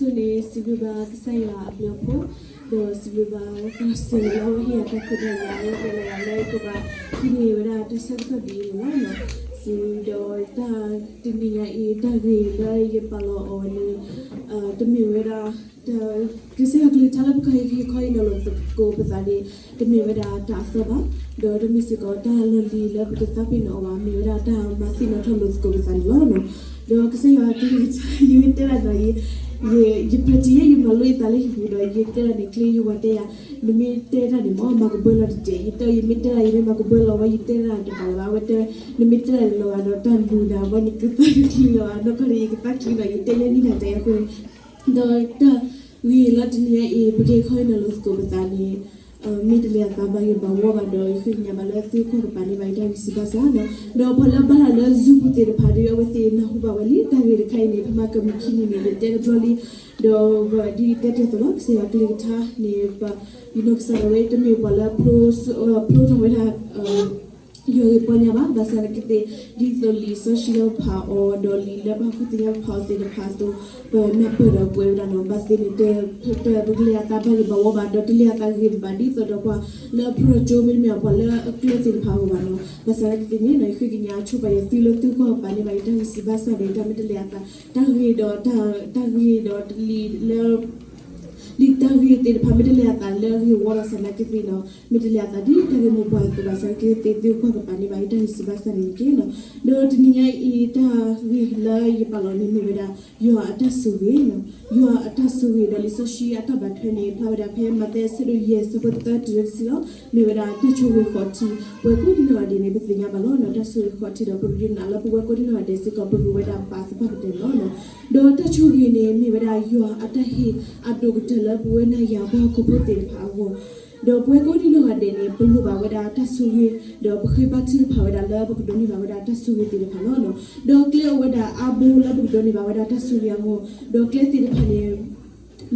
အဆိန့ၣ် စံးဘျုးဘၣ်ကစၢ်ယွၤအဘျုးအဖှိၣ်, ဒီးစံးဘျုးဘၣ်ဝဲသရၣ်စၢၤလၢအဝဲဟ့ၣ်ယၤတၢ်ခွဲးတၢ်ယာ် အဝဲပျဲလီၤယၤလၢကဘၣ်ဟံးန့ၢ်ဝဲဒၣ်တၢ်ဆၢကတီၢ်ဒ်အံၤန့ၣ်လီၤ. စံးဒီးတၢ်တနံၤညါအံၤ တၢ်ဂ့ၢ်လၢယပာ်လီၤအီၤန့ၣ် တမ့ၢ်ဝဲဒၣ် ကစၢ်ယွၤကလုၢ်ကထါလၢပကဟဲခီဟ့ၣ်နီၤလိာ်သကိးပသးန့ၣ် တမ့ၢ်ဝဲဒၣ်တၢ်အသီဘၣ်, ဒီးတမ့ၢ်စ့ၢ်ကီးတၢ်လီၢ်လံၤလၢပတသးပ့ၤနီၣ်အီၤဘၣ်, မ့ၢ်ဝဲဒၣ်တၢ်မၤသ့ၣ်နီၣ်ထီၣ်လိာ်သကိးပသးန့ၣ်လီၤ. ဒီးကစၢ်ယွၤကလုၢ်ကထါ ယမ့ၢ်တဲဒၣ်နီၤ ယ ယ practice ယမၤလိယသးလၢဟံၣ်ပူၤဒီး ယတဲဒၣ်န့ၣ် ကျ့ယဝၤတဲယၤ, နမ့ၢ်တဲတၢ်န့ၣ်မ့ၢ် မၤကဘှဲလီၤတတဲာ်, ယတဲ ယမ့ၢ်တဲဒၣ် ယမ့ၢ်မၤကဘှဲလီၤဝဲ ယတဲဒၣ်တဘၣ်လၢၤဘၣ်, အဝဲတဲ နမ့ၢ်တဲဒၣ်န့ၣ်လီၤဂာ်ဒီးတၢ်လူၤနၤ ဘၣ်နကသးတချံလီၤဘၣ်, နီၢ်ကီၢ်န့ၣ် ယကသးချံလီၤ ယတဲယဲန့ၣ်တၢ်တဲယၤအဃိန့ၣ် ဒီးတၢ်ဂ့ၢ်လၢတနံၤညါအံၤ ပကဟဲခီဟ့ၣ်နီၤလိာ်သကိးပသးန့ၣ် မ့ၢ်တလဲၤအသးဘၣ်ဂ့ၢ်ဘၣ်ဝီဘၣ်ဒီး ယဃ့ကညးဘၣ်လၢသုကွၢ်ကပၤန့ၢ်ဘၣ်ယတၢ်ဂံၢ်စၢ်ဘါစၢ်လီၤ. ဒီးပှၤလၢအဘၣ်တၢ်လၢ Zoom ပူၤသ့ၣ်တဖၣ်ဒီး အဝဲသ့ၣ်နၢ်ဟူဘၣ်ဝဲလံ တၢ်ဂ့ၢ်တခါအံၤန့ၣ် ပမၤကမၣ်ခံနံၤန့ၣ် ယတဲတဘျီလံ, ဒီးဒ်တဲတဲသိးလီၤ ကစၢ်ယွၤကလုၢ်ကထါန့ၣ် ယနီၢ်ကစၢ်ဒၣ်ဝဲ တမ့ၢ်ပှၤလၢ ဖျိထီၣ်ဝဲဒၣ် ယွၤဂ့ၢ်ပီညါဘၣ်, ဘၣ်ဆၣ်သနာ်က့သ့ၣ် ဒ်သိးလံာ်စီဆှံလၢပဖးအီၤ ဒီးလံာ်လၢပဟးဃုသ့ၣ်ညါပဖးအီၤသ့ၣ်တဖၣ်အသိး ပနၢ်ပၢၢ်ဒီးပှဲၤဝဲဒၣ်လီၤ. ဘၣ်သ့ၣ်န့ၣ် တ ပကလဲၤအသးဘၣ်ဂ့ၢ်ဘၣ်ဝီဘၣ် ဒီးတလဲၤအသးဂ့ၤဘၣ် ဒ်သိးဒီးပှၤလၢအဖျိထီၣ်ကၠိ မ့တမ့ၢ်ပှၤလၢအကျၢၤသ့ၣ်တဖၣ်အဂီၢ်ဘၣ်လီၤ. ဘၣ်ဆၣ်သနာ်က့သ့ၣ်န့ၣ် ယဃ့ကညးဆိပာ်ယသုလၢသုကွၢ်ကပၤန့ၢ်ဘၣ်ယတၢ်ဂံၢ်စၢ်ဘါစၢ်ဒီး တၢ်မ့ၢ်တလဲၤအသး တၢ်ဂ့ၢ်ဒီး တၢ်ဂ့ၢ်ဒီးလံာ်လၢ လံာ်တၢ်ဂ့ၢ်သ့ၣ်တဖၣ် မ့ၢ်တလဲၤအသးလၢအဂ့ၢ်ဝီဘၣ်ဆၣ်သနာ်က့သ့ၣ်လီၤ, မ့ၢ်တလဲၤအသးဒ်တၢ်ဂ့ၢ်မိၢ်ပှၢ်အသိးဘၣ်ဆၣ်သနာ်က့သ့ၣ် သုကွၢ်ကပၤန့ၢ်ဘၣ်ယတၢ်ဂံၢ်စၢ်ဘါစၢ်န့ၣ်တက့ၢ်လီၤ. ဒီးတနံၤညါအံၤ တၢ်ဂ့ၢ်လၢယပာ်လီၤန့ၣ်မ့ၢ်ဝဲဒၣ် ယွၤအတၢ်ဆိၣ်ဂ့ၤလီၤ. ယွၤအတၢ်ဆိၣ်ဂ့ၤဒီးလံာ်စီဆှံအတၢ်ဘၣ်ထွဲန့ၣ် ဖျါဝဲဒၣ်ဖဲမးသဲအဆၢဒိၣ်ယဲၢ် အဆၢဖိသၢတုၤလၢတဆံလီၤ. မ့ၢ်ဝဲဒၣ်တၢ်ဆိၣ်ဂ့ၤဃီးထံး, ပဝဲကိးဒံနီၢ်ဂၤဒဲးန့ၣ် ပသ့ၣ်ညါဘၣ်လီၤ. တၢ်ဆိၣ်ဂ့ၤဃီးထံးဒီး ပရူးဒိးနၤလၢပဝဲကိးဒံနီၢ်ဂၤဒဲးစ့ၢ်ကီး ပရူးဝဲဒၣ်ပာ်သပှၢ်ကတၢၢ်န့ၣ်လီၤ. ဒီးတၢ်ဆိၣ်ဂ့ၤန့ၣ် မ့ၢ်ဝဲဒၣ်ယွၤအတၢ်ဟ့ၣ်အဒိၣ်ကတၢၢ်လၢပဝဲနၤယၤပှၤဟီၣ်ခိၣ်ဖိသ့ၣ်တဖၣ်အဂီၢ်, ဒီးပဝဲကိးဒံနီၢ်ဂၤဒဲးန့ၣ် ပလိၣ်ဘၣ်ဝဲဒၣ်တၢ်ဆိၣ်ဂ့ၤ, ဒီးပဃ့ဘါထုကဖၣ်ဝဲဒၣ်လၢပကဒိးန့ၢ်ဘၣ်ဝဲဒၣ်တၢ်ဆိၣ်ဂ့ၤသ့ၣ်တဖၣ်လီၤ. ဒီးကျဲအိၣ်ဝဲဒၣ်အါဘိလၢပကဒိးန့ၢ်ဘၣ်ဝဲဒၣ်တၢ်ဆိၣ်ဂ့ၤအဂီၢ်, ဒီးကျဲသ့ၣ်တဖၣ်န့ၣ်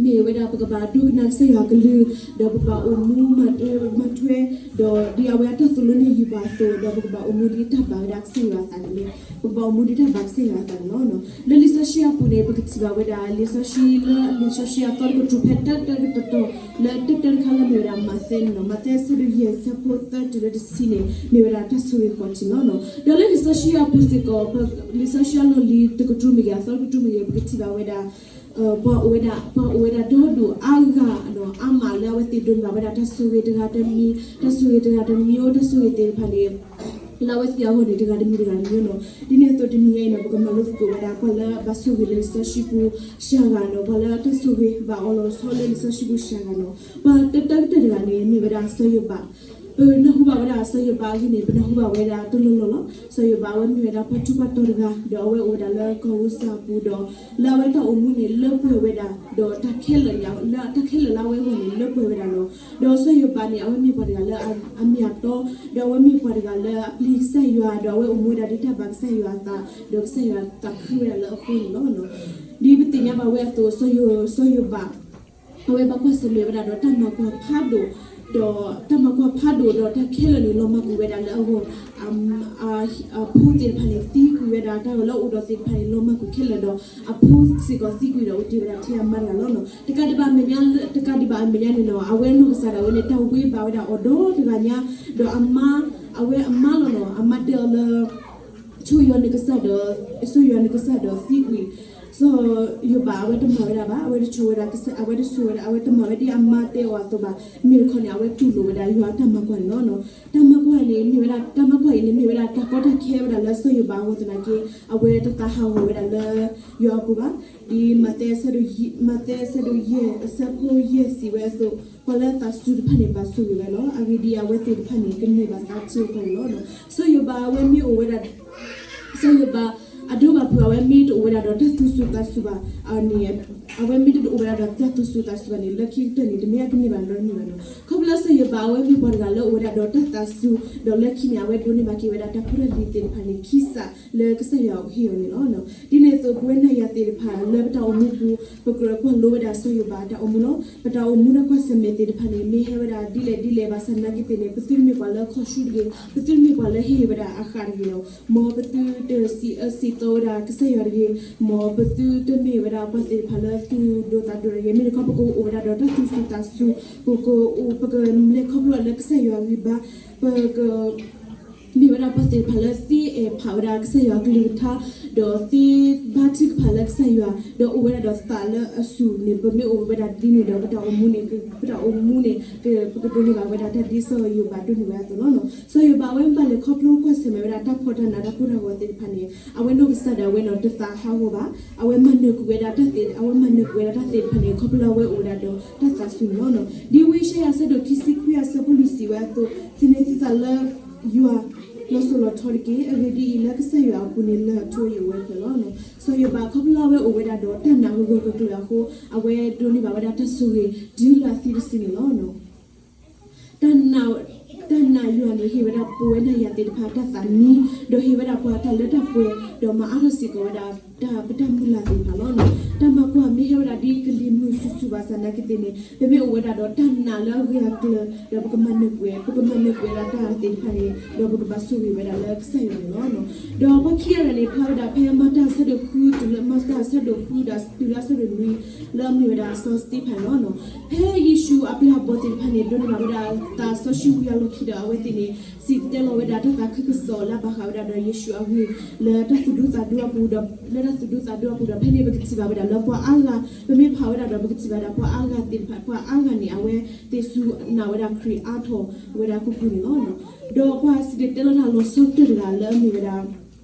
မ့ၢ်ဝဲဒၣ်ပကဘၣ်ဒိကနၣ်ကစၢ်ယွၤအကလုၢ်, ဒီးပကဘၣ်အိၣ်မူမၤထွဲ, ဒီးဒ်အဝဲအတၢ်သိၣ်လိန့ၢ်ယုၢ်ပှၤအသိး, ဒီးပကဘၣ်အိၣ်မူဒ်တၢ်ဘၣ်ဝဲဒၣ်ကစၢ်ယွၤအသးန့ၣ်လီၤ. ပကဘၣ်အိၣ်မူဒ်တၢ်ဘၣ်ကစၢ်ယွၤအသးန့ၣ်လီၤ. လၢလံာ်စီဆှံအပူၤန့ၣ် ပကထံၣ်ဘၣ်ဝဲဒၣ် လံာ်စီဆှံလၢလံာ်စီဆှံအသီတကတြူၢ်ဖဲတၢတၢတတီၤ, လၢတၢတၢတခါလၢမ့ၢ်ဝဲဒၣ်မးသဲန့ၣ်လီၤ. မးသဲအဆၢဒိၣ်ယဲၢ် အဆၢဖိသၢတုၤလၢတဆံန့ၣ် မ့ၢ်ဝဲဒၣ်တၢ်ဆိၣ်ဂ့ၤဃီးထံးလီၤ. ဒီးလၢလံာ်စီဆှံအပူၤစ့ၢ်ကီး လံာ်စီဆှံအလီၢ်လံၤတကတြူၢ်မ့ၢ်ဂ့ၤ အသီတကတြူၢ်မ့ၢ်ဂ့ၤ ပကထံၣ်ဘၣ်ဝဲဒၣ် ပှၤအိၣ်ဝဲဒၣ် ပှၤအိၣ်ဝဲဒၣ်ဒီဒိၣ်အါဂၤဒီးအါမးလၢအဝဲသ့ၣ်ဒိးန့ၢ်ဘၣ်ဝဲဒၣ်တၢ်ဆိၣ်ဂ့ၤ တဂၤတမံၤ, တၢ်ဆိၣ်ဂ့ၤတဂၤတမံၤ, တၢ်ဆိၣ်ဂ့ၤသ့ၣ်တဖၣ်န့ၣ် လၢအဝဲသ့ၣ်အဂီၢ်န့ၣ် တဂၤတမံၤတဂၤတမံၤလီၤ. ဒ်န့ၣ်အသိးတနံၤညါအံၤန့ၣ် ပကမၤလိသကိးဝဲဒၣ် ပှၤလၢအဘၣ်ဆိၣ်ဂ့ၤလၢလံာ်စီဆှံပူၤ စှၤဂၤလီၤ. ပှၤလၢတၢ်ဆိၣ်ဂ့ၤဘၣ်အီၤလီၤဆီလၢလံာ်စီဆှံပူၤစှၤဂၤလီၤ. ပှၤတၢတၢတၢတဂၤန့ၣ် မ့ၢ်ဝဲဒၣ်စီၤယိၤဘး. ပနၢ်ဟူဘၣ်ဝဲဒၣ်စီၤယိၤဘးအဂ့ၢ်န့ၣ် ပနၢ်ဟူဘၣ်ဝဲဒၣ်တလီၢ်လီၢ်လီၤ. စီၤယိၤဘးအဝဲမ့ၢ်ဝဲဒၣ်ပှၤထူးပှၤတီၤတဂၤ, ဒီးအဝဲအိၣ်ဝဲဒၣ်လၢကီၢ်ဧိၤစၢ်အပူၤဒီး လၢအဝဲတၢ်အိၣ်မူန့ၣ် လၢပှဲၤဝဲဒၣ်, ဒီးတၢ်ခဲလၢာ်န့ၣ် လၢတၢ်ခဲလၢာ်လၢအဝဲအဂီၢ်န့ၣ် လၢပှဲၤဝဲဒၣ်လီၤ. ဒီးစီၤယိၤဘးန့ၣ် အဝဲမ့ၢ်ပှၤတဂၤလၢအမ့ၢ်အတီ, ဒီးအဝဲမ့ၢ်ပှၤတဂၤလၢအပျံၤကစၢ်ယွၤ, ဒီးအဝဲအိၣ်မူဝဲဒၣ်ဒ်တၢ်ဘၣ်ကစၢ်ယွၤအသး, ဒီးကစၢ်ယွၤသးခုဝဲဒၣ်လၢအဃိန့ၣ်လီၤ. ဒ်ပသ့ၣ်ညါဘၣ်ဝဲအသိး စီၤယိၤ, စီၤယိၤဘး အဝဲဘၣ်ကွၢ်ဆၢၣ်မဲာ်ဝဲဒၣ်ဒီးတၢ်မၤကွၢ်ဖးဒိၣ်, ဒီးတၢ်မၤကွၢ်ဖးဒိၣ်ဒီးတၢ်ခဲလၢာ်န့ၣ် လီၤမၢ်ကွံာ်ဝဲဒၣ်လၢအဂီၢ်, အဖိသ့ၣ်တဖၣ်န့ၣ် သံကွံာ်ဝဲဒၣ်, တၢ်လၢအအိၣ်ဒီးသ့ၣ်တဖၣ်န့ၣ် လီၤမၢ်ကွံာ်ခဲလၢာ်ဒီး အဖိစ့ၢ်ကီးသံကွံာ်ဒီးအိၣ်တ့ၢ်ဝဲဒၣ်ထဲအမါတဂၤလီၤ. တကးဒံးဘၣ်အမဲာ်ညါ, တကးဒံးဘၣ်အမဲာ်ညါန့ၣ်လီၤ, အဝဲနီၢ်ကစၢ်ဒၣ်ဝဲန့ၣ် တၢ်ဝ့ဘၣ်ဝဲဒၣ်အီၤဒီတဂၤညါ, ဒီးအမါ, အဝဲအမါလီၤလီၤ, အမါတဲအီၤလၢ ဆိၣ်ယွၤနကစၢ်ဒီး, ဆိၣ်ယွၤနကစၢ်ဒီးသံကွံာ်, စီၤယိၤဘးအဝဲတမၤဝဲဒၣ်ဘၣ်, အဝဲတဆိၣ်ဝဲဒၣ်, အဝဲတဆိၣ်ဝဲဒၣ်, အဝဲတမၤဝဲဒ်အမါတဲအီၤအသိးဘၣ်. မ့ၢ်တခီန့ၣ် အဝဲတူၢ်လိာ်ဝဲဒၣ်ယွၤအတၢ်မၤကွၢ်န့ၣ်လီၤ. တၢ်မၤကွၢ်န့ၣ် မ့ၢ်ဝဲဒၣ်, တၢ်မၤကွၢ်အံၤန့ၣ် မ့ၢ်ဝဲဒၣ်တၢ်ကီတၢ်ခဲဝဲဒၣ်လၢစီၤယိၤဘးအဂီၢ်သနာ်က့ အဝဲတသးဟးဂီၤဝဲဒၣ်လၢယွၤအပူၤဘၣ်. ဒ်မးသဲအဆၢဒိၣ်ယဲၢ် အဆၢဖိယဲၢ်စံးဝဲအသိး, ပှၤလၢအသးစူၤတဖၣ်န့ၣ် ဘၣ်ဆိၣ်ဂ့ၤဝဲလီၤ. အဂ့ၢ်ဒ်အံၤ, အဝဲသ့ၣ်တဖၣ်န့ၣ် ကန့ၢ်ဘၣ်သးထံအဃိန့ၣ်လီၤ. စီၤယိၤဘးအဝဲမ့ၢ်အိၣ်ဝဲဒၣ်, စီၤယိၤဘး အဒိဘၣ်ဖုး အဝဲမ့ၢ်တအိၣ်ဝဲဒၣ်ဒီးတၢ်သူၣ်စူၤသးစူၤဘၣ်န့ၣ်, အဝဲမ့ၢ်တအိၣ်ဝဲဒၣ်ဒီးတၢ်သူၣ်စူၤသးစူၤဘၣ်န့ၣ် လၢခံကတၢၢ်န့ၣ် တမ့ၢ်အကန့ၢ်ဘၣ်လၢအမ့ၢ်ဘၣ်န့ၣ်. ခီဖျိလၢစီၤယိၤဘးအဝဲမ့ၢ်ပှၤတဂၤလၢအိၣ်ဝဲဒၣ်ဒီးတၢ်သးစူၤ, ဒီးလၢခံန့ၣ် အဝဲဒိးန့ၢ်ဘၣ်က့ၤဝဲဒၣ်တၢ်ဖိတၢ်လံၤသ့ၣ်တဖၣ်န့ၣ် ခံစးလၢကစၢ်ယွၤဟ့ၣ်အီၤန့ၣ်လီၤ. ဒ်န့ၣ်အသိး ပဝဲနၤယၤသ့ၣ်တဖၣ် လၢပတၢ်အိၣ်မူပူၤ ပကြၢးကွၢ်လိဝဲဒၣ်စီၤယိၤဘးအတၢ်အိၣ်မူလီၤ. ပတၢ်အိၣ်မူတၢ်ကွၢ်ဆၢၣ်မဲာ်သ့ၣ်တဖၣ်န့ၣ် မ့ၢ်ဟဲဝဲဒၣ်ဒ်လဲၣ်ဒ်လဲၣ် ဘၣ်ဆၣ်သနာ်က့သ့ၣ်န့ၣ် ပသုတမ့ၢ်ပှၤလၢအခီၣ်ဆူတဂ့ၤ, ပသုတမ့ၢ်ပှၤလၢဟ့ၣ်ဂံၢ်ဝဲဒၣ်အဃးတဂ့ၤလီၤ. မ်ပသုတစံးအၢစံး သိးဝဲဒၣ်ကစၢ်ယွၤတဂ့ၤ, မ်ပသုတမ့ၢ်ဝဲဒၣ်ပှၤသ့ၣ်တဖၣ်လၢသူၣ်ဒိၣ်သးဒိၣ်တဂ့ၤ, မ့ၢ်တခီပကအိၣ်ဝဲဒၣ်ဒီးတၢ်သူၣ်စူၤသးစူၤ, ပကအိၣ် ပကလဲၤခီဖျိလၢကစၢ်ယွၤအဂံၢ်ဘါ, ပက မ့ၢ်ဝဲဒၣ်ပှၤသ့ၣ်တဖၣ်လၢသ့အဲၣ်ဖးဝဲဒၣ်ကစၢ်ယွၤအကလုၢ်ကထါ, ဒီးသ့ဘါထုကဖၣ်လၢကစၢ်ယွၤ, ဒီးအိၣ်ဝဲဒၣ်ဒီးသးလၢအစူၢ်န့ၣ်, ပမ့ၢ်အိၣ်ဝဲဒၣ်ဒ်န့ၣ်ဒီး ပတၢ်အိၣ်မူန့ၣ်, ပတၢ်အိၣ်မူန့ၣ် ပကဒိးန့ၢ်ဘၣ်ဝဲဒၣ်တၢ်ဒ်စီၤယိၤဘးဒိးန့ၢ်ဝဲအသိးလီၤ. စီၤယိၤဘးအဝဲမ့ၢ်ဘၣ်လဲၤခီဖျိကွၢ်ဆၢၣ်မဲာ်ဝဲဒၣ်တၢ်ဖှီၣ်တၢ်နးတၢ်ကိၢ်တၢ်ဂီၤသ့ၣ်တဖၣ်န့ၣ်, အဝဲနီၢ်ကစၢ်ဒၣ်ဝဲန့ၣ်တသးဟးဂီၤဘၣ်, အဝဲမၤနၢၤကွံာ်ဝဲဒၣ်တၢ်သ့ၣ်, အဝဲမၤနၢၤကွံာ်ဝဲဒၣ်တၢ်သ့ၣ်တဖၣ်န့ၣ် ခီဖျိလၢအဝဲအိၣ်ဝဲဒၣ်ဒီးတၢ်သးစူၤန့ၣ်လီၤ. ဒ်ဝံယၡါယၤအဆၢဒိၣ်ခံဆံခွံအဆၢဖိလွံၢ်စံးဝဲအသိး, သုန့ၢ်သုသးလၢယွၤလီၤစိၤလီၤထီတက့ၢ်. အဂ့ၢ်ဒ်အံၤ, လၢကစၢ်ယွၤအပူၤန့ၣ် လၢၢ်ထူအယိာ်ဝဲဖျၢၣ်လီၤ. စီၤယိၤဘးခီဖျိလၢအဝဲအိၣ်ဝဲဒၣ်ဒီးတၢ်နာ်ဂၢၢ်ဂၢၢ်ကျၢၤကျၢၤအဃိ, အဝဲဒိးန့ၢ်ဘၣ်ဝဲဒၣ်တၢ်ဆိၣ်ဂ့ၤတုၤလၢအသံတစုန့ၣ်လီၤ. တၢ်နာ်ယွၤန့ၣ် ဟ့ၣ်ဝဲဒၣ်ပဝဲဒၣ်ယၤသ့ၣ်တဖၣ်တၢ်သးမံ, ဒီးဟ့ၣ်ဝဲဒၣ်ပှၤတၢ်လၢတၢ်ပှဲၤ, ဒီးမၤအါထီၣ်စ့ၢ်ကီးဝဲဒၣ်တၢ်ပတၢ်မုၢ်လၢ်သ့ၣ်တဖၣ်လီၤ. တၢ်မၤကွၢ်မ့ၢ်ဟဲဝဲဒၣ်ဒ်ကလံၤမုၢ်ဆူၣ်ဆူၣ်ဘၣ်ဆၣ်သနာ်က့သ့ၣ်န့ၣ်, ပမ့ၢ်အိၣ်ဝဲဒၣ်ဒီးတၢ်နာ်လၢအဂၢၢ်အကျၢၤ, ဒီးပကမၤနၢၤကွံာ်, ပကမၤနၢၤကွံာ်ဝဲဒၣ်တၢ်သ့ၣ်တဖၣ်န့ၣ်, ဒီးပကဘၣ်ဆိၣ်ဂ့ၤဝဲဒၣ်လၢကစၢ်ယွၤန့ၣ်လီၤ. ဒီးပှၤခံဂၤန့ၣ် ဖျါဝဲဒၣ်ဖဲမၤတၢ်အဆၢဒိၣ်ဃုတုၤလၢ မၤတၢ်အဆၢဒိၣ်ဃုဒီးတုၤလၢအဆၢဒိၣ်နွံ, လၢအမ့ၢ်ဝဲဒၣ်စီၤစတ့ဖၣ်န့ၣ်လီၤ. ဖဲယ့ၣ်ၡူးအပျဲၢ်အဘီၣ်သ့ၣ်တဖၣ်န့ၣ် ဒိးန့ၢ်ဘၣ်ဝဲဒၣ်သးစီဆှံဝံၤအလီၢ်ခံဒီး အဝဲသ့ၣ်န့ၣ် စံၣ်တဲၤတဲလီၤဝဲဒၣ်တၢ်သးခုကစီၣ်လၢအဘၣ်ဃးဝဲဒၣ်ဒီးယ့ၣ်ၡူးအဂ့ၢ် လၢတၢ်သူၣ်ဒူသးဒူအပူၤဒီး လၢတၢ်သူၣ်ဒူသးဒူအပူၤဒီး ဖဲန့ၣ်ပကထံၣ်ဘၣ်ဝဲဒၣ်လၢပှၤအါဂၤ, ပမ့ၢ်ဖးဝဲဒၣ်ဒီး ပကထံၣ်ဘၣ်ဒၣ်ပှၤအါဂၤသ့ၣ်တဖၣ်, ပှၤအါဂၤန့ၣ် အဝဲသ့ၣ်စူၢ်နာ်ဝဲဒၣ်ခရံာ်အါထီၣ်ဝဲဒၣ်ကိၣ်ပူၤန့ၣ်လီၤ. ဒီးပှၤစံၣ်တဲၤတဲလီၤတၢ်လီၤဆီကတၢၢ်တဂၤလၢအမ့ၢ်ဝဲဒၣ်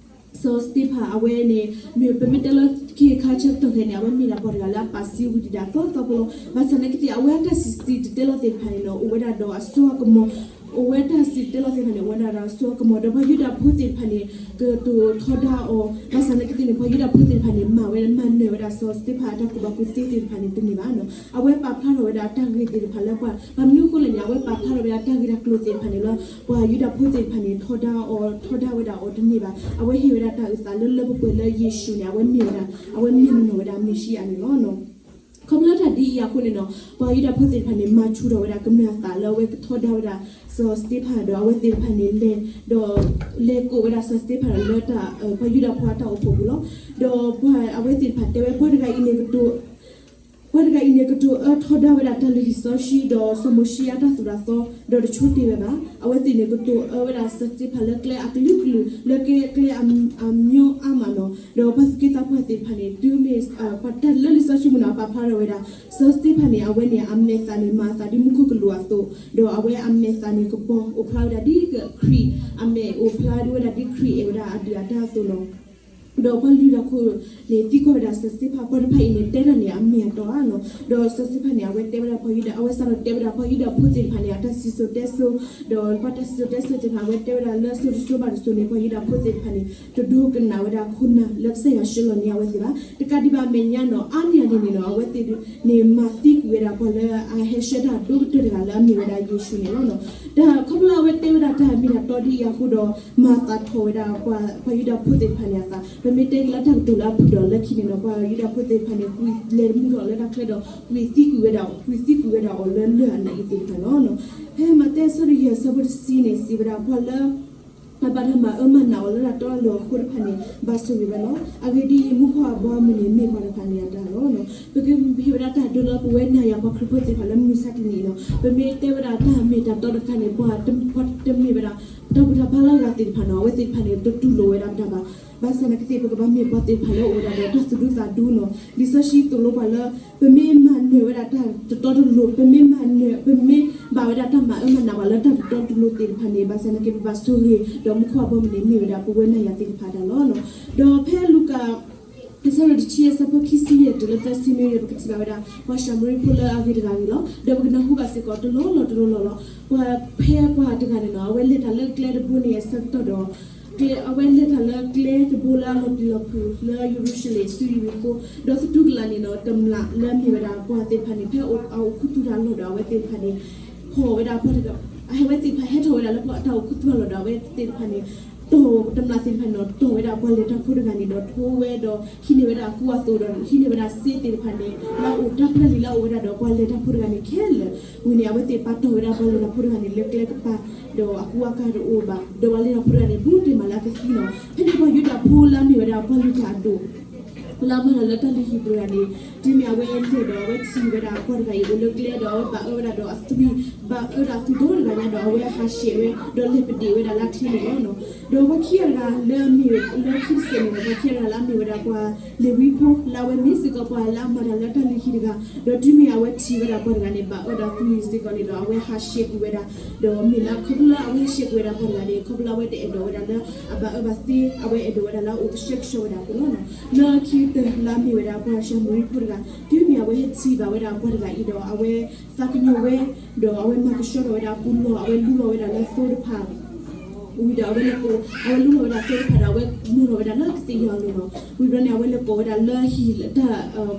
စီၤစတ့ဖၣ် အဝဲန့ၣ် မ့ၢ်ပမ့ၢ်တဲလၢ ခ့ခါဆၢကတီၢ်ခဲအံၤန့ၣ် အဝဲမ့ၢ်ဒၣ်ပှၤတဂၤလၢအပာ်စံးဝံၤဒံးဒၣ်သီသီဖိလီၤ. ဘၣ်ဆၣ်သနာ်က့သ့ၣ် အဝဲအတၢ်စံၣ်တဲၤတဲလီၤသ့ၣ်တဖၣ်န့ၣ်နီၤ အိၣ်ဝဲဒၣ်ဒီးအစိအကမီၤ, အဝဲတၢ်စံၣ်တဲၤတဲလီၤသ့ၣ်တဖၣ်န့ၣ် အိၣ်ဝဲဒၣ်ဒီးအစိအကမီၤ ဒီးပှၤယူဒၤဖိသ့ၣ်တဖၣ်န့ၣ် ကတိၤထီဒါအီၤ, ဘၣ်ဆၣ်သနာ်က့သ့ၣ်န့ၣ် ပှၤယူဒၤဖိသ့ၣ်တဖၣ်န့ၣ် မၤဝဲ မၤနၢၤဝဲဒၣ်စီၤစတ့ဖၣ်အတၢ်ကူၣ်ဘၣ်ကူၣ်သ့သ့ၣ်တဖၣ်န့ၣ်တန့ၢ်ဘၣ်နီၤ. အဝဲပာ်ဖျါထီၣ်ဝဲဒၣ်တၢ်ဂ့ၢ်သ့ၣ်တဖၣ်လၢပှၤ, ဘၣ်မနုၤအဃိလဲၣ်န့ၣ် အဝဲပာ်ဖျါထီၣ်ဝဲဒၣ်တၢ်ဂ့ၢ်တၢ်ကျိၤသ့ၣ်တဖၣ်န့ၣ်လၢ ပှၤယူဒၤဖိသ့ၣ်တဖၣ်န့ၣ် ထီဒါအီၤ, ထီဒါဝဲဒၣ်အီၤတန့ၢ်ဘၣ်. အဝဲဟ့ၣ်ဝဲဒၣ်တၢ်အုၣ်သးလၢလၢပှဲၤပှဲၤလၢယ့ၣ်ၡူးန့ၣ် အဝဲမ့ၢ်ဝဲဒၣ်, အဝဲမ့ၢ်နီၢ်နီၢ်ဝဲဒၣ်မ့ၣ်ၡံအၤန့ၣ်လီၤ. ခီဖျိတၢ်ဒ်အံၤအဃိန့ၣ်နီၤ ပှၤယူဒၤဖိသ့ၣ်တဖၣ်န့ၣ် မၤဆူၣ်ထီၣ်ဝဲဒၣ်ကမျၢၢ်အသးလၢအဝဲကထီဒါဝဲဒၣ် စီၤစတ့ဖၣ်ဒီး အဝဲသ့ၣ်တဖၣ်န့ၣ်လဲၤ, ဒီးလဲၤကိးဝဲဒၣ်စီၤစတ့ဖၣ်ဒီးလၢတၢ်, ပှၤယူဒၤဖိအတၢ်အိၣ်ဖှိၣ်ပူၤလီၤ. ဒီးပှၤအဝဲသ့ၣ်တဖၣ်တဲဝဲ ပှၤတဂၤအံၤန့ၣ်ကတိၤ, ပှၤတဂၤအံၤန့ၣ် ကတိၤအၢထီဒါဝဲဒၣ်တၢ်လုၢ်ဟံၣ်စီဆှံ ဒီးစီၤမိၤၡ့အတၢ်သိၣ်တၢ်သီ ဒီးတဆိတ့ၢ်ဝဲဘၣ်. အဝဲသ့ၣ်န့ၣ် ကတိၤအၢဝဲဒၣ်စီၤစတ့ဖၣ်လၢကျဲအကလုာ်ကလုာ် လၢကျဲအမျိုးအါမးနီၤ. ဒီးပှၤသူၣ်က့သးပှၢ်သ့ၣ်တဖၣ်န့ၣ် တုၤမ့ၢ်, ပှၤတၢ်လၢလံာ်စီဆှံမုၢ်နီၤ ပာ်ဖျါထီၣ်ဝဲဒၣ် စီၤစတ့ဖၣ်န့ၣ် အဝဲန့ၣ် အမဲာ်သၣ်န့ၣ် မၤအသးဒ်မူခိၣ်ကလူးအသိး, ဒီးအဝဲအမဲာ်သၣ်န့ၣ် ကပီၤအိၣ်ဖျါဝဲဒၣ်ဒ်ခရံာ်အမဲာ် အိၣ်ဖျါဝဲဒၣ်ဒ်ခရံာ်အဲၣ်ဝဲဒၣ်အဒုၣ်အဒါအသိးနီၤ. ဒီးပှၤလုၢ်တၢ်ခိၣ်န့ၣ် သံကွၢ်ဝဲဒၣ်စီၤစတ့ဖၣ် ပှၤတဖၣ်အံၤန့ၣ် တဲတၢ်န့ၣ် အမ့ၢ်အတီဧါနီၤ. ဒီးစီၤစတ့ဖၣ်န့ၣ် အဝဲတဲဝဲဒၣ်ပှၤယူဒၤ, အဝဲစးထီၣ်တဲဝဲဒၣ်ပှၤယူဒၤဖိသ့ၣ်တဖၣ်န့ၣ် အတၢ်စံၣ်စိၤတဲစိၤ, ဒီးပှၤတၢ်စံၣ်စိၤတဲစိၤသ့ၣ်တဖၣ် အဝဲတဲဝဲဒၣ်လၢစိၤတစိၤဘၣ်တစိၤန့ၣ် ပှၤယူဒၤဖိသ့ၣ်တဖၣ်န့ၣ် တဒိကနၣ်ဝဲဒၣ်ခိၣ်နၢ်လၢကစၢ်ယွၤဆှၢလီၤန့ၢ်အဝဲသ့ၣ်ဘၣ်. တကးဒံးဘၣ်အမဲာ်ညါနီၤ အါန့ၢ်အန့ၣ်န့ၣ်နီၤ အဝဲသ့ၣ်န့ၣ် မၤသံကွံာ်ဝဲဒၣ်ပှၤလၢအဟဲဆှၢတၢ်ဒိၣ်ကတၢၢ်တဂၤလၢအမ့ၢ်ဝဲဒၣ်ယ့ၣ်ၡူးန့ၣ်လီၤ. တၢ်ခီဖျိလၢအဝဲတဲဝဲဒၣ်တၢ်မ့ၢ်တၢ်တီဒ်အံၤအဃိဒီး မၤသးထီၣ်ဝဲဒၣ်ပှၤ, ပှၤယူဒၤဖိသ့ၣ်တဖၣ်န့ၣ်အသး, ပမ့ၢ်တဲက့ၤလၢတၢ်ကတိၤလၢအဖုၣ်ဒီးလၢခံန့ၣ်နီၤ ပှၤယူဒၤဖိသ့ၣ်တဖၣ်န့ၣ် ကွံာ်လဲၤတမူထီၣ်လၢတၢ်ချၢဒီး ကွံာ်သံကွံာ်ဝဲဒၣ်, ကွံာ်သံကွံာ်ဝဲဒၣ်အီၤလၢလၢၢ်အနးအံၤသ့ၣ်တဖၣ်လီၤ. ဖဲမးသဲအဆၢဒိၣ်ယဲၢ်အဆၢဖိတဆံန့ၣ် စံးဝဲဒၣ်ပှၤလၢ အဘၣ်တၢ်မၤအၢမၤနးအီၤလၢတၢ်တီအလိၤအဃိတဖၣ်န့ၣ် ဘၣ်ဆိၣ်ဂ့ၤဝဲလီၤ. အဂ့ၢ်ဒ်အံၤ, မူခိၣ်အဘီအမုၢ်န့ၣ် မ့ၢ်ပှၤတဖၣ်န့ၣ်အတၢ်လီၤ. ပကဟ့ၣ်ဝဲဒၣ်တၢ်ဒိလၢပဝဲနၤယၤပှၤခရံာ်ဖိသ့ၣ်တဖၣ်လၢမုၢ်မဆါတနံၤအံၤလီၤ. ပမ့ၢ်တဲဝဲဒၣ်တၢ်မ့ၢ်တၢ်တီတခါန့ၣ် ပှၤ, ပှၤတမ့ၢ်ဝဲဒၣ် တၢ်ဘူၣ်တၢ်ဘါလၢအဂၤသ့ၣ်တဖၣ်န့ၣ် အဝဲသ့ၣ်တဖၣ်န့ၣ် တတူၢ်လိာ်ဝဲဒၣ်ပတၢ်ဘၣ်. ဘၣ်ဆၣ်သနာ်က့သ့ၣ် ပကဘၣ်မ့ၢ်ပှၤသ့ၣ်တဖၣ်လၢအိၣ်ဝဲဒၣ်ဒီးတၢ်သူၣ်ဒူသးဒူလီၤ. လံာ်စီဆှံသိၣ်လိပှၤလၢ ပမ့ၢ်မၤနၢၤဝဲဒၣ်တၢ်တတီတလိၤ, ပမ့ၢ်မၤနၢၤ, ပမ့ၢ်ဘၣ်ဝဲဒၣ်တၢ်မၤအၢမၤနးပှၤလၢတၢ်တတီတလိၤသ့ၣ်တဖၣ်န့ၣ် ဘၣ်ဆၣ်သနာ်က့ ပဘၣ်ဆိၣ်ဂ့ၤ, ဒီးမူခိၣ်အဘီအမုၢ်န့ၣ် မ့ၢ်ဝဲဒၣ်ပဝဲနၤယၤသ့ၣ်တဖၣ်အတၢ်လီၤ. ဒီးဖဲလူၤကၣ် အဆၢဒိၣ်တဆံအဆၢဖိခံဆံယဲၢ်တုၤလၢသၢဆံနွံန့ၣ် ပကထံၣ်ဘၣ်ဝဲဒၣ် ပှၤၡၤမရံဖိလၢအဂ့ၤတဂၤအဂ့ၢ်လီၤ. ဒီးပကနၢ်ဟူဘၣ်စ့ၢ်ကီးတလီၢ်လီၢ်တလီၢ်လီၢ်လီၤ. ပှၤဖဲပှၤတဂၤန့ၣ်နီၤ အဝဲလဲၤတၢ်လၢကျဲတဘိန့ၣ်အဆၢကတီၢ်ဒီး အဝဲလဲၤတၢ်လၢကျဲတဘိလၢအလီၤပျံၤလီၤဖုးလၢယရူၤၡလ့ၣ်ဆူယရံၣ်ခိၣ်, ဒီးသတူၢ်ကလာ်န့ၣ်နီၤ တမျၢ်လၢအမ့ၢ်ဝဲဒၣ်ပှၤသ့ၣ်တဖၣ်န့ၣ် ဖဲအအိၣ်ခူသူၣ်တၢ်လီၢ်ဒီး အဝဲသ့ၣ်တဖၣ်န့ၣ် ဖီၣ်ဝဲဒၣ်ပှၤတဂၤ, အဝဲသ့ၣ်တဖၣ်ဟဲထီၣ်ဝဲဒၣ်လၢပှၤအတၢ်အိၣ်ခူသူၣ်တၢ်လီၢ်ဒီး အဝဲသ့ၣ်တဖၣ်န့ၣ် တီၢ်တမျးသ့ၣ်တဖၣ်န့ၣ်ဒီး တီၢ်ဝဲဒၣ်ပှၤလဲၤတၢ်ဖိတဂၤန့ၣ်ဒီး ထိဝဲဒီးဟံးန့ၢ်ဝဲဒၣ်အကူအသိးဒီး ဟံးန့ၢ်ဝဲဒၣ်စ့သ့ၣ်တဖၣ်န့ၣ် လၢအအိၣ်တၢ်ပျၢ်လံလၢအအိၣ်ဝဲဒၣ်ဒီးပှၤလဲၤတၢ်ဖိတဂၤန့ၣ်ခဲလၢာ် ဝံၤန့ၣ် အဝဲသ့ၣ်ပာ်တီၢ်ဝဲဒၣ်ပှၤလဲၤတၢ်ဖိတဂၤန့ၣ် လၢကျဲကပၤ ဒီးအကူအကၤတအိၣ်ဘၣ် ဒီးပှၤလဲၤတၢ်ဖိတဂၤန့ၣ် ဘူးတ့ၢ်မးလၢအကသံလီၤ. ဖဲန့ၣ်ပှၤယူဒၤဖိလၢအမ့ၢ်ဝဲဒၣ်ပှၤလုၢ်တၢ်အဒိၣ် လၢအမၤတၢ်လၢတၢ်လုၢ်ဟံၣ်ပူၤတဂၤန့ၣ် တုၤမ့ၢ်အဝဲလဲၤဒီးအဝဲထံၣ်ဝဲဒၣ်ပှၤတဂၤအံၤအိၣ်လၢကျဲဒီးအဝဲဘၣ်အၢဝဲဒၣ်ဒီးအသွံၣ် ဘၣ်အၢဒၣ်အသွံၣ်ဒီတဂၤညါဒီးအဝဲဟးဆှဲးဝဲ ဒီးလဲၤပဒ့ၣ်ဝဲဒၣ်လၢအချ့န့ၣ်လီၤ. ဒီးပှၤခံဂၤတဂၤလၢအမ့ၢ်လၢခံတစဲးန့ၣ်ဒီး ပှၤခံဂၤတဂၤလၢအမ့ၢ်ဝဲဒၣ်ပှၤလ့ၤဝံဖိ လၢအဝဲမ့ၢ်စ့ၢ်ကီးပှၤလၢအမၤတၢ်လၢတၢ်လုၢ်ဟံၣ်တဂၤ ဒီးတုၤမ့ၢ်အဝဲထံၣ်ဝဲဒၣ်ပှၤတဂၤန့ၣ် ဘၣ်အၢဒၣ်သွံၣ်စ့ၢ်ကီးန့ၣ်ဒီး အဝဲဟးဆှဲးကွံာ်ဝဲဒၣ် ဒီးမ့ၢ်လၢခီဖျိလၢအဝဲဟးဆှဲးကွံာ်ဝဲဒၣ်ပှၤတဂၤန့ၣ် ခီဖျိလၢအဝဲတအဲၣ်ဒိးဝဲဒၣ်လၢအဘၣ်အၢဘၣ်သီ အဝဲအဲၣ်ဒိးဝဲဒၣ်လၢအအိၣ်ကဆှဲကဆှီဝဲဒၣ်အဃိလီၤ. လၢခံကတၢၢ်လၢအမ့ၢ်ဝဲဒၣ်ပှၤၡၤမရံဖိတဂၤ တုၤမ့ၢ်အဝဲဟဲထံၣ်ဘၣ်ဝဲဒၣ်ပှၤတဂၤအံၤဒီး အဝဲသးကညီၤဝဲ ဒီးအဝဲမၤကဆှီထီၣ်ဝဲဒၣ်အပူၤလီၢ် အဝဲလူလီၤဝဲဒၣ်လၢသိတဖၣ် ဝံၤဒီးအဝဲလဲၤကိး အဝဲလူလီၤဝဲဒၣ်သိတဖၣ်ဒီး အဝဲမူထီၣ်ဝဲဒၣ်လၢကသ့ၣ်ယီၤအလိၤလီၤ. ဝံၤဘျီန့ၣ် အဝဲလဲၤကိးဝဲဒၣ်လၢဟံၣ်လၢတၢ်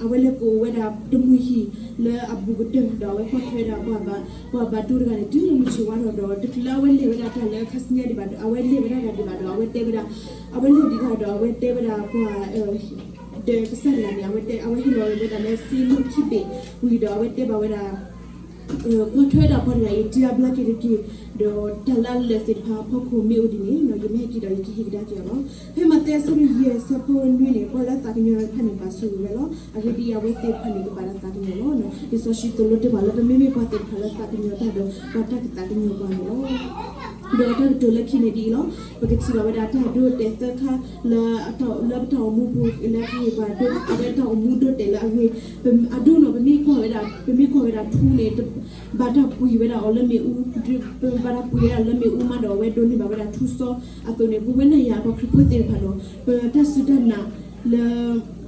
အဝဲလဲၤကိးဝဲဒၣ်တမှံၤဟံၣ်လၢအဘူးကတၢၢ် ဒီးအဝဲကွၢ်ထွဲဒၣ်ပှၤဘၣ် ပှၤဘၣ်ဒိတဂၤန့ၣ် တုၤလၢမုၢ်ဆ့ၣ်ဝါထီၣ်ဒီး တချုးလၢအဝဲလဲၤဝဲဒၣ်တၢ်လၢခါဆူညါဒံးဘၣ်ဒီး အဝဲလဲၤဝဲဒၣ်တၢ်ဒံးဘၣ်ဒီး အဝဲတဲဝဲဒၣ် အဝဲလဲၤဒံးတၢ်ဒီး အဝဲတဲဝဲဒၣ်ပှၤ ဒီးကစၢ်တဂၤန့ၣ် အဝဲတဲ အဝဲဟ့ၣ်လီၤဝဲဒၣ်လၢစ့မုၢ်ခံဘ့ၣ် ဝံၤဒီးအဝဲတဲဘၣ်ဝဲဒၣ် ကွၢ်ထွဲဒၣ်ပှၤတဂၤအံၤ တုၤအဘျါက့ၤတက့ၢ်, ဒီးတၢ်လၢအလၢာ်သ့ၣ်တဖၣ်အဖီခိၣ်မ့ၢ်အိၣ်ဒ်န့ၣ် ယမ့ၢ်ဟဲက့ၤဒီးယကဟ့ၣ်ကဒါက့ၤအီၤလီၤ. ဖဲမးသဲအဆၢဒိၣ်ယဲၢ်ဆၢဖိနွံန့ၣ် ပှၤလၢသးကညီၤတဖၣ်န့ၣ် ဘၣ်ဆိၣ်ဂ့ၤဝဲလီၤ. အဂ့ၢ်ဒ်အံၤ အဝဲသ့ၣ်တဖၣ်န့ၣ် ကဘၣ်တၢ်သးကညီၤလီၤ. လံာ်စီဆှံသိၣ်လိတ့ၢ်ပှၤလၢ ပမ့မ့ၢ်ပှၤသ့ၣ်တဖၣ်လၢပမ့ၢ်ပှၤသ့ၣ်တဖၣ်လၢသးကညီၤတၢ်ဒီး ပှၤတၢ်ကသးကညီၤပှၤန့ၣ်လီၤ. ဒီးတၢ်ကတိၤလၢခံန့ၣ်ဒ်အံၤလီၤ. ပကထံၣ်ဘၣ်ဝဲဒၣ်တၢ်ဒိတဲာ်သၢခါ လၢ လၢပတၢ်အိၣ်မူပူၤ လၢကဟ့ၣ်ပှၤဒိ အဝဲတၢ်အိၣ်မူဒိတဲာ်လၢအဂ့ၢ် အဒိနီၤ ပမ့ၢ်ကွၢ်ဝဲဒၣ် ပမ့ၢ်ကွၢ်ဝဲဒၣ်ထူန့ၣ် ဘၣ်တၢ်ပှ့ၤဝဲဒၣ်အီၤလၢမ့ၣ်အူ ဘၣ်တၢ်ပှ့ၤဝဲဒၣ်လၢမ့ၣ်အူမးဒီး အဝဲဒိးန့ၢ်ဘၣ်ဝဲဒၣ်ထူစီအသိးန့ၣ် ပဝဲနၤယၤပှၤခရံာ်ဖိသ့ၣ်တဖၣ်နီၤ ပတၢ်စူၢ်တၢ်နာ်လၢ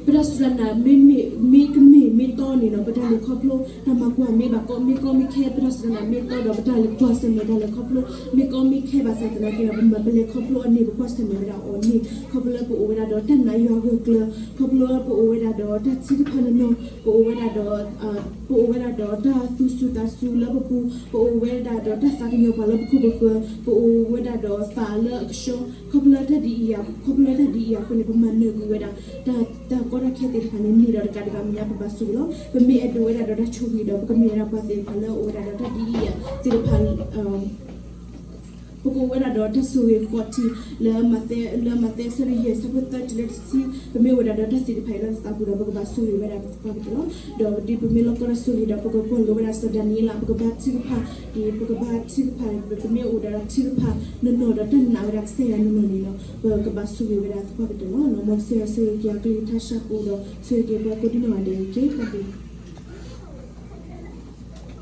ပတၢ်စူၢ်တၢ်နာ် မ့မ့ၢ်ကမ့ၢ်မ့ၢ်တီန့ၣ်နီၤ ပတၢ်လဲၤခီဖျိ တၢ်မၤကွၢ်မ့ၢ်ဘၣ်ကီမ့ၢ်ကီမ့ၢ်ခဲ ပတၢ်စူၢ်တၢ်နာ်မ့ၢ်တီဒီး ပတၢ်လဲၤကွၢ်ဆၢၣ်မဲာ်တၢ်လဲၤခီဖျိ မ့ၢ်ကီမ့ၢ်ခဲဘၣ်ဆၣ်သနာ်က့ဒီး ပမၤပလဲၤခီဖျိအီၤန့ၣ် ပကွၢ်ဆၢၣ်မဲာ်ဝဲဒၣ်အီၤန့ၣ် ခီဖျိလၢပအိၣ်ဝဲဒၣ်ဒီးတၢ်နာ်ယွၤဂၢၢ်ကျၢၤ ခီဖျိလၢပအိၣ်ဝဲဒၣ်ဒီးတၢ်ထုကဖၣ်နီၢ်နီၢ် ပအိၣ်ဝဲဒၣ်ဒီး ပအိၣ်ဝဲဒၣ်ဒီးတၢ်သူၣ်စူၤသးစူၤလၢပပူၤ ပအိၣ်ဝဲဒၣ်ဒီးတၢ်သးကညီၤပှၤလၢပခိၣ်ပဃၢၤ ပအိၣ်ဝဲဒၣ်ဒီးသးလၢအကဆှီ ခီဖျိလၢတၢ်ဒ်အံၤအံၤ ခီဖျိလၢတၢ်ဒ်အံၤအံၤအဃိန့ၣ် ပမၤနၢၤကွံာ်ဝဲဒၣ် တၢ် တၢ်ကီတၢ်ခဲသ့ၣ်တဖၣ်န့ၣ် န့ၢ်ဒီးတကးဒံးဘၣ်မဲာ်ညါ ပဘၣ်ဆိၣ်ဂ့ၤလီၤ. ပမ့ၢ်အဲၣ်ဒိးဝဲဒၣ်ဒီးတၢ်ဆိၣ်ဂ့ၤဒီး ပကမ့ၢ်ဝဲဒၣ်ပှၤသ့ၣ်တဖၣ်လၢအအိၣ်ဝဲဒၣ်ဒီးတၢ်ဒ်အံၤအံၤသ့ၣ်တဖၣ် ပကအိၣ်ဝဲဒၣ်ဒီးတၢ်ဆိၣ်ဂ့ၤဃီထံး လၢမးသဲ လၢမးသဲအဆၢဒိၣ်ယဲၢ်ဆၢဖိသၢတုၤလၢတဆံ ပမ့ၢ်အိၣ်ဝဲဒၣ်ဒီးတၢ်သ့ၣ်တဖၣ်အံၤလၢပသးပူၤဒီး ပကဘၣ်ဆိၣ်ဂ့ၤဝဲဒၣ်ပသးပူၤကတၢၢ်လီၤ. ဒီးဒ်ပမ့ၢ်လီၢ်ကီၢ်တၢ်ဆိၣ်ဂ့ၤဒီး ပကကွၢ်လိဝဲဒၣ်စီၤဒၤနံးယ့လး ပကဘါထုကဖၣ် ဒ်ပကဘါထုကဖၣ် ပမ့ၢ်အိၣ်ဒီးတၢ်ထုကဖၣ်နီၢ်နီၢ်ဒီးတၢ်နာ်ဝဲဒၣ်ကစၢ်ယွၤနီၢ်နီၢ်န့ၣ်ဒီး ပကဘၣ်ဆိၣ်ဂ့ၤဝဲဒၣ်သပှၢ်ကတၢၢ်လီၤ. မ်ကစၢ်ယွၤဆိၣ်ဂ့ၤက့ၤအကလုၢ်ကထါဆၢကိဒီး ဆိၣ်ဂ့ၤက့ၤပှၤကိးဒံနီၢ်ဂၤဒဲးတက့ၢ်. တၢ်ဘျုး